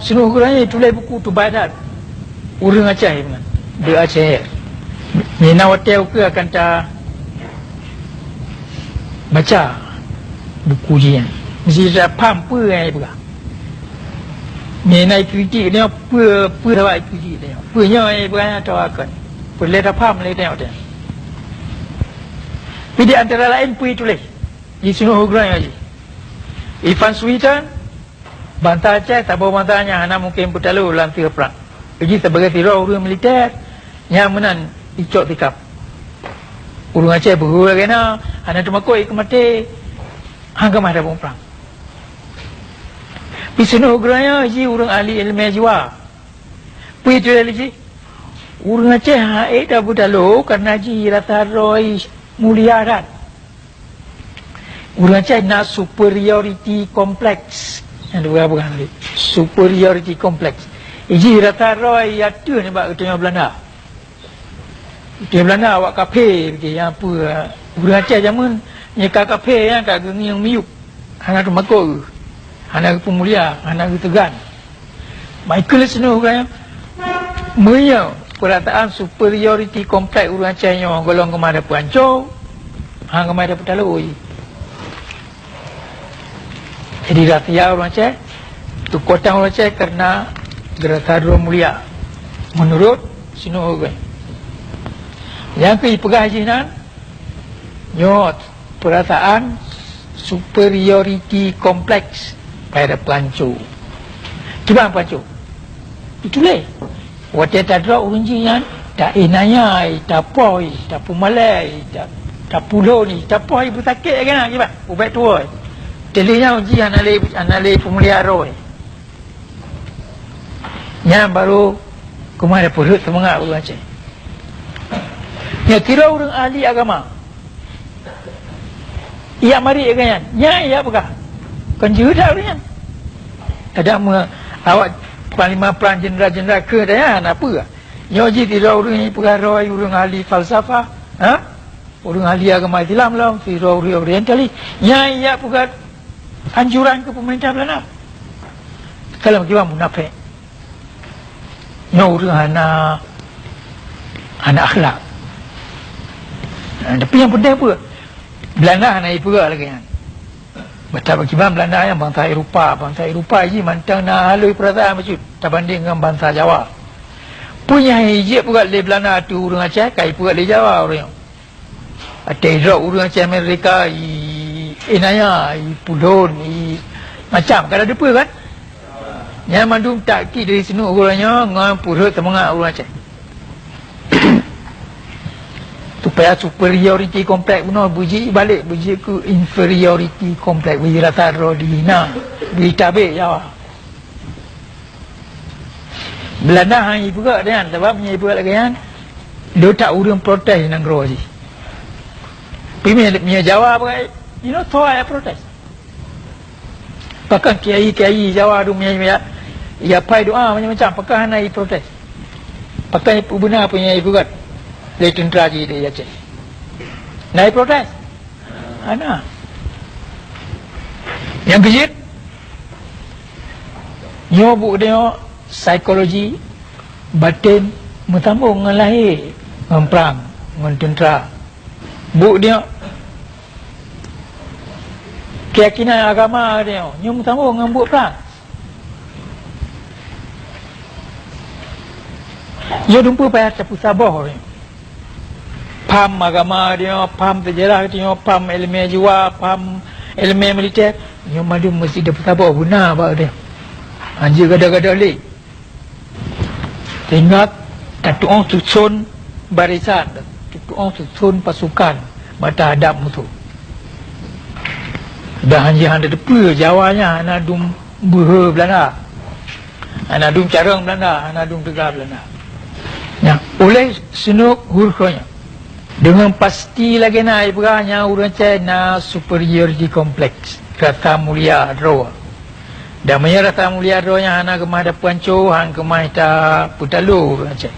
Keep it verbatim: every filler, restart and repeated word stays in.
Sinoe uroe nyoe tuléh buku teubadat ureuëng Aceh nyan, The Aceh. Mina watée ukeue akan ta baca buku jih nyan. Mesti ta paham peue nyang ipeugah. Mina kritik nyoe peue, peue saban kritik nyoe. Peue nyoe ipeugah nyan atawa kon. Peue lé ta paham lé nyoe teuh. Tapi di antara laén peue tuléh di sinoe uroe nyoe jih. Ivan Suiton, bansa Aceh, saboh bansa nyang hana mungken peutalo lam teuh prang. Jih sibagai sidroe ureuëng militer, nyang meunan icok sikap. Ureuëng Aceh beuhu lagée na, hana teumakot ikeu maté, han keumah tabong prang. Pi sinoe uroe nyoe jih ureuëng ahli iéleumé jiwa. Peue tuléh lé jih? Ureuëng Aceh han ék tapeutalo kareuna jih rasa droe mulia that. Ureuëng Aceh na superiority complex. Nyang dua bukan lé. Superiority complex. Iji rasa droe ateueh nibak geutanyoe Belanda. Geutanyoe Belanda awak kafé, nyang peue, ureuëng Aceh jameun nyang ka kafé nyan ka geungieng miyueb. Hana teumakot, hana geupeumulia, hana geuteugan. Michael Snow kan, meunyoe peurasaan superiority complex ureuëng Aceh nyoe gohlom keumah dapeuanco, han keumah dapeutalo. Jadi rahsia ureuëng Aceh, keukuatan ureuëng Aceh kareuna geurasa droe mulia, meunurot Snow kan. Nyang keu ipeugah jih nan, nyoe peurasaan superiority complex pada peuanco. Kiban peuanco? Itulah. Watée tadrop ureuëng jih nyan, tainaya, tapoh, tapeumalée, ta-, tapulon, tapoh beusakét lagée na kiban, ubak tuwoe. Teulheueh nyan jih hana lé, hana lé peumulia roh. Nyan barô keumah dapeuet seumangat ureuëng Aceh. Nyan kira ureuëng ahli agama. Ijak marit lagée nyan. Nyan ijak peugah. Kon jeuet that ureuëng nyan. Kadang me-, awak panglima prang jeuneural-jeuneural keu daya na peue. Nyoe jih sidroe ureuëng nyang peugah droe ureuëng ahli falsafah. Ha? Ureuëng ahli agama Islam lom, sidroe ureuëng orientalis. Nyan ijak peugah anjuran keu peumeurintah Belanda. Kalau kiban munafék. Nyoe ureuëng hana, hana akhlak. Ha, tapi nyang penting peue? Belanda hana ipeugah lagée nyan. Bata bak kiban Belanda nyan bansa Eropa, bansa Eropa jih mantong na halui peurasaan bacut tabanding ngon bansa Jawa. Peue nyang jijak peugah lé Belanda ateueh ureuëng Aceh, ka ipeugah lé Jawa ureuëng nyoe. Watée idrop ureuëng Aceh Amerika, i, inaya, ipulon, i, macam, ka na teupeue kan? Nyan mandum taktik dari Snow uroe nyoe ngon peureut seumangat ureuëng Aceh. Supaya superiority complex bunoe beujeuet balek, beujeuet keu inferiority complex, beujeuet rasa droe dihina, beujitabek Jawa. Belanda han jipeugah lagée nyan, sabab meunyoe jipeugah lagée nyan, le that ureuëng protes nanggroe jih. Tapi meunyoe, meunyoe Jawa peugah, you know, soe nyang protes? Pakon kiai-kiai Jawa dum nyang ya, ya pai doa macam-macam, pakon hana jiprotes? Pakon jipeubena peue nyang jipeugah lé teuntra jih di Aceh? Na jiprotes? Hana. Nyang keujeuet, nyoe buet nyoe psikologi baten meusambong ngon lahé, ngon prang, ngon teuntra. Buet nyoe, keuyakinan agama nyoe, nyoe meusambong ngon buet prang. Nyoe dumpeue payah tapeusaboh nyoe. Paham agama nyoe, paham seujarah nyoe, paham iéleumé jiwa, paham iéleumé militer, nyoe mandum meusti tapeusaboh beuna bak nyoe. Hanjeuet gadôh-gadôh lé. Sehingga tatu'oh suson barisan, tatu'oh suson pasukan bak tahadap musoh. Dan hanjeuet hana teupeue Jawa nyan hana dum beuhe Belanda, hana dum carông Belanda, hana dum teuga Belanda. Nyan, oleh Snow Hurgronje nyan, deungon pasti lagée na ipeugah nyan ureuëng Aceh na superiority complex, rasa mulia droe. Dan meunyoe rasa mulia droe nyan hana keumah tapeuanco, han keumah tapeutalo ureuëng Aceh.